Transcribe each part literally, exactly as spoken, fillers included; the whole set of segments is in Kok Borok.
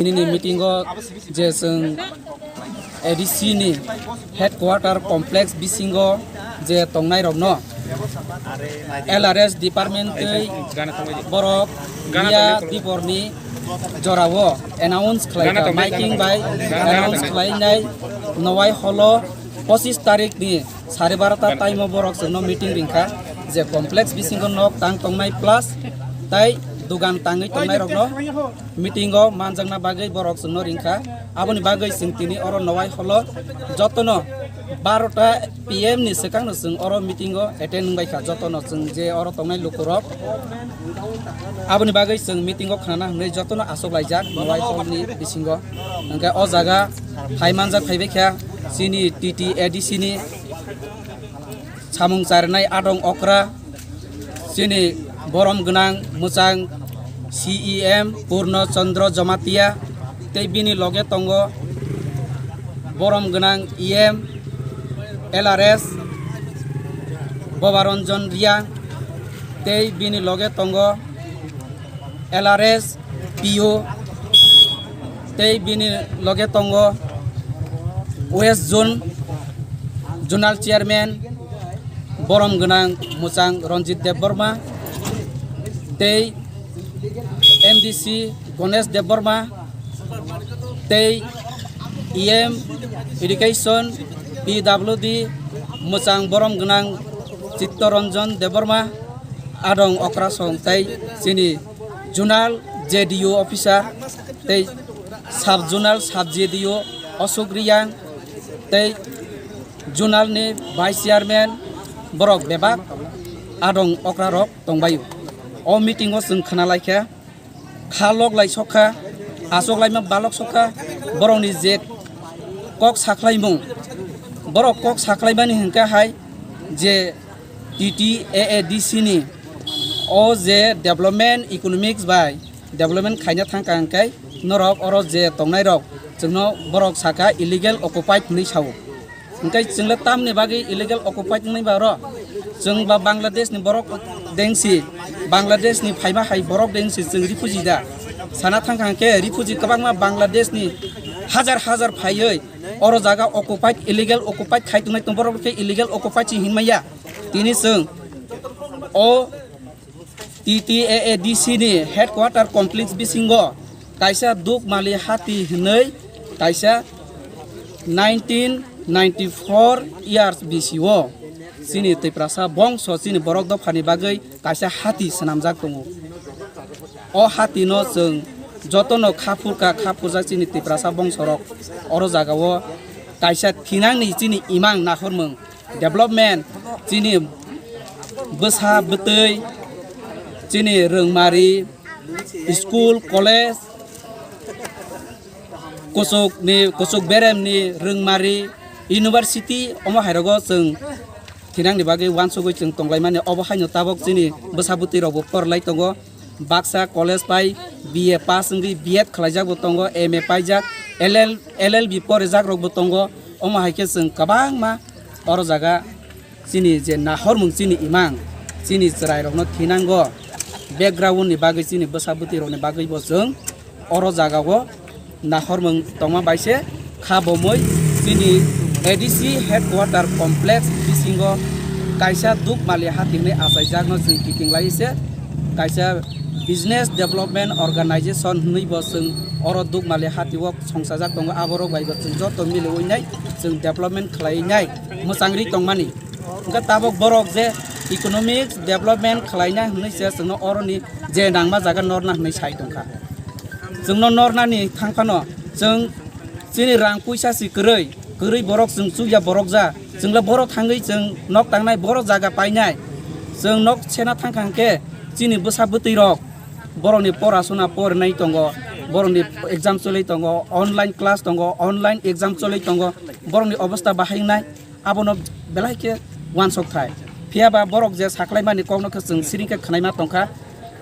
Nini meeting o je chwng A D C ni headquarter complex bisingo je tongnai rokno L R S department tei borok miya diporni jorao announce khlai kha, miking bai announce khlainai Nowai holo pochis tarik ni sare barota time o borok chwngno meeting ringkha je complex bisingo nok tang tongnai plus tai dugan tangwi tongnai rokno meeting o manjakna bagwi borok chwngno ringkha. Aboni bagwi chwng tini oro Nowai holo jotono barota P M ni swkangno chwng oro meeting o attend wngbaikha, jotono chwng je oro tongnai lukurok. Aboni bagwi chwng meeting o khnana hwnwi jotono achuk laijak Nowai hall ni bisingo. Hwnkhe o jaga phai manjak phaibaikha chini T T A D C ni samung charnai adong okra, chini borom gwnang mwchang C E M Purno Chandra Jamatia, tei bini loge tongo borom gwnang E M L R S Bobaranjan Riang, tei bini loge tongo L R S P O, tei bini loge tongo West Zone Zonal Chairman borom gwnang mwchang Ranjit Debbarma, tei M D C Ganesh Debbarma, tei E M Education P W D mwchang borom gwnang Chittaranjan Debbarma, adong okrasong tei chini zonal J D O officer tei sub zonal sub J D O Ashok Riang tei zonal ni vice chairman borok bebak adong okrarok tongbaio. O meeting o chwng khna laikha, kha lok lai sokha, achuk laima balok sokha, borokni je kok sakhlaimung, borok kok sakhlaimani hwnkha hai je T T A A D C ni o je development economics bai development khaina thangkha hwnkhe norok oro je tongnairok chwngno borok sakha illegal occupied hwnwi sao. Hwnkhe chwngla tamni bagwi illegal occupied wngnai ba oro? Chwng ba Bangladesh ni borok dengsi, Bangladesh ni phaima hai borok dengsi chwng refugee da? Sana thangkha hwnkhe refugee kwbangma Bangladesh ni hajar hajar phaiwi oro jaga occupied, illegal occupied khai tongnai tong borok khe illegal occupied se hinmaya. Tini chwng o T T A A D C ni headquarter complex bisingo kaisa Dukmali hati hwnwi kaisa nineteen ninety four years B C o chini Tiprasa bongso chini borok dophani bagwi kaisa hati swnamjak tongo. O hati no chwng jotono kha phurkha, kha phurjak chini Tiprasa bongsorok oro jagao kaisa thinangni chini imang nahormung development, chini bwsa bwtwi, chini rwngmari, school, college, kuchukni, kuchuk beremni rwngmari, university, omo hairogo chwng thinangni bagwi uansugwi chwng tonglaimani. Obo haino tabok chini bwsa bwtwi rokbo porlai tongo. Baksa college pai B A pass wngwi B Ed khlaijak bo tongo, M A paijak, L L, L L B porijak rok bo tongo. Omo hai khe chwng kwbangma oro jaga chini je nahormung, chini imang, chini chwrai rokno thinango. Background ni bagwi, chini bwsa bwtwi rokni bagwi bo chwng oro jagao nahormung tongma bai se kha bomwi chini A D C headquarter complex bisingo kaisa Dukmali hati hwnwi achaijakno chwng kiting lai se kaisa business development organization hwnwi bo chwng oro Dukmali hati o songsajak tongo. Aborok bai bo chwng joto miliwi nai chwng development khlai nai mwchangri tongmani. Hwnkhe tabok borok je economic development khlaina hwnwi se chwngno oroni je nangma jaga norna hwnwi sai tongkha. Chwngno nornani thang phano chwng chini rang puisa si kwrwi, kwrwi borok chwng chukya borok ja, chwngla borok thangwi chwng nok tangnai, borok jaga painai. Chwng nok sena thangkha hwnkhe chini bwsa bwtwi rok borokni porasona porinai tongo, borokni exam choli tongo, online class tongo, online exam choli tongo, borokni obosta bahai wngnai. Abono belai khe uansuk thai. Phiya ba borok je saklaimani kokno khe chwng siring khe khnaima tongkha.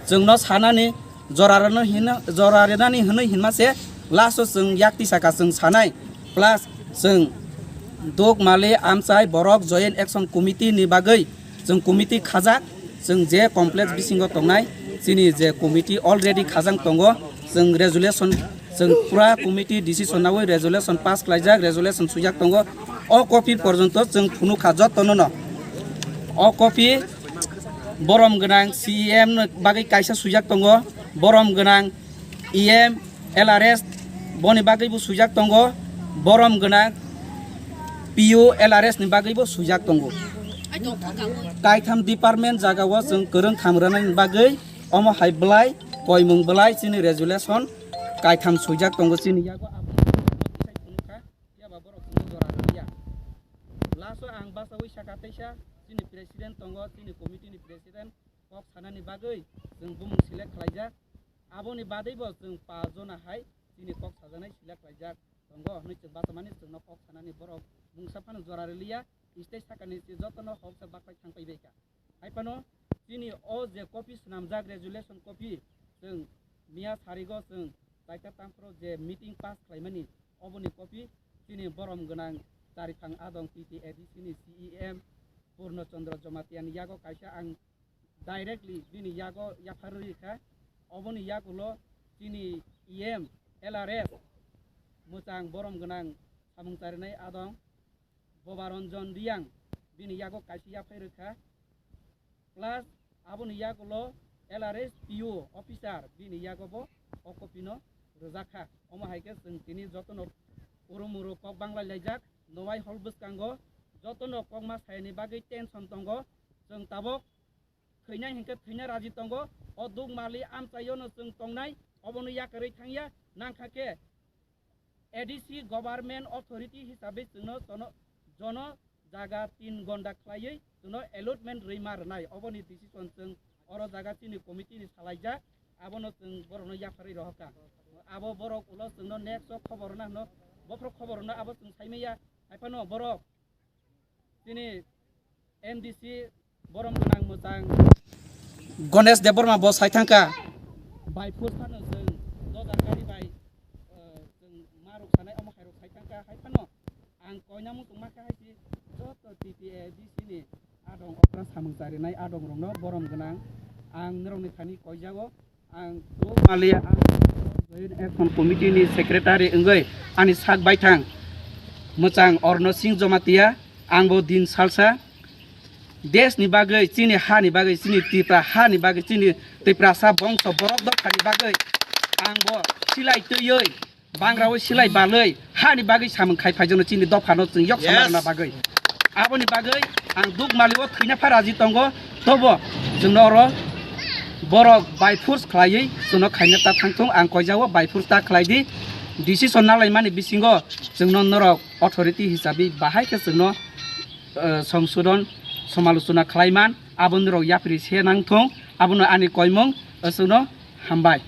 Chwngno sanani jora rwno hino, jora rwnani hwnwi hinma se last o chwng yak tisa kha chwng sanai. Plus chwng Dukmali Amchai Borok Joint Action Committee ni bagwi chwng committee khajak. Chwng je complex bisingo tongnai chini je committee already khajang tongo, chwng resolution Chwng pura committee decision nawi resolution pass khlaijak, resolution swijak tongo. O copy porjonto chwng phunukha jotono no. O copy borom gwnang C E M ni bagwi kaisa swijak tongo, borom gwnang E M, L R S boni bagwi bo swijak tongo, borom gwnang P U L R S ni bagwi bo swijak tongo. Kaitham department jaga o chwng kwrwng tham rwnani bagwi omo hai bwlai koimung bwlai chini resolution kaitham swijak tongo chini yago abo phunukha, phiya ba borok chwngno jora rwliya. Last o ang bachawi saka teisa chini president tongo, chini committee ni president kok sanani bagwi chwng bumung select khlaijak. Aboni badwi bo chwng pa jona hai chini kok sajaknai select khlaijak tongo hwnwi chwng bachamani chwngno kok sanani borok mungsa phano jora rwliya. Stage sakani se jotono hoksa baklai thang paibaikha. Hai phano chini o je copy swnamjak resolution copy chwng miya sarigo chwng chaita tangphro je meeting pass khlaimani oboni copy chini borom gwnang Chariphang Adong T T A D C ni C E M Purno Chandra Jamatia ni yago kaisa ang directly bini yago yapharwi kha. Oboni yagulo chini E M L R S mwchang borom gwnang samung charinai Adong Bobaranjan Riyang bini yago kaisa yaphai rwkha. Plus aboni yagulo L R S P O officer bini yago bo o copy no rwjakha. Omo hai khe chwng tini jotono urumuru kok banglai laijak, nowai hol bwskango jotono kokma sayani bagwi tension tongo. Chwng tabok thwinai hinkhe thwina raji tongo. O duk mali amchaio no chwng tongnai, obono yakarwi thangya. Nangkha khe A D C government authority hisabe chwngno jono, jono jaga tin gonda khlaiwi chwngno allotment rwima rwnai. Oboni decision chwng oro jaga chini committee ni salaijak, abono chwng borokno yapharwi rohorkha. Abo borok ulo chwngno next o khobor rwna hwno, bophro khobor rwno abo chwng saimanya. Haiphano borok chini M D C borom gwnang mwchang Ganesh Debbarma bo sai thangkha. Bai phus phano chwng dojar kari bai, eh, chwng ma rok sanai omo hai rok sai thangkha. Hai phano ang koina muchung ma kha hai si joto T T A D C ni adong okra samung charinai adong rokno borom gwnang ang norokni thani koijago. Ang Duk Mali, ang Joint Action Committee ni secretary wngwi ani sak baithang mwchang Orno Singh Jamatia, ang bo din salsa desh ni bagwi, chini ha ni bagwi, chini Tipra ha ni bagwi, chini Tiprasa bongso borok dopha ni bagwi ang bo silai twiwi bangrawi silai balwi hani bagwi samung khai phaijakno chini dophano chwng yok sama Yes. rwna bagwi. Aboni bagwi ang Duk Mali o thwina pha raji tongo, tobo chwngno oro borok by force khlaiwi chwngno khaina ta thangthung, ang koijao by force ta khlai di. Decision nalaimani bisingo chwngno norok authority hisabi bahai khe chwngno, eh, songsodon somalochona khlaiman, aboni rok yapri se nangthung, abono ani koimung, eh, chwngno hambai.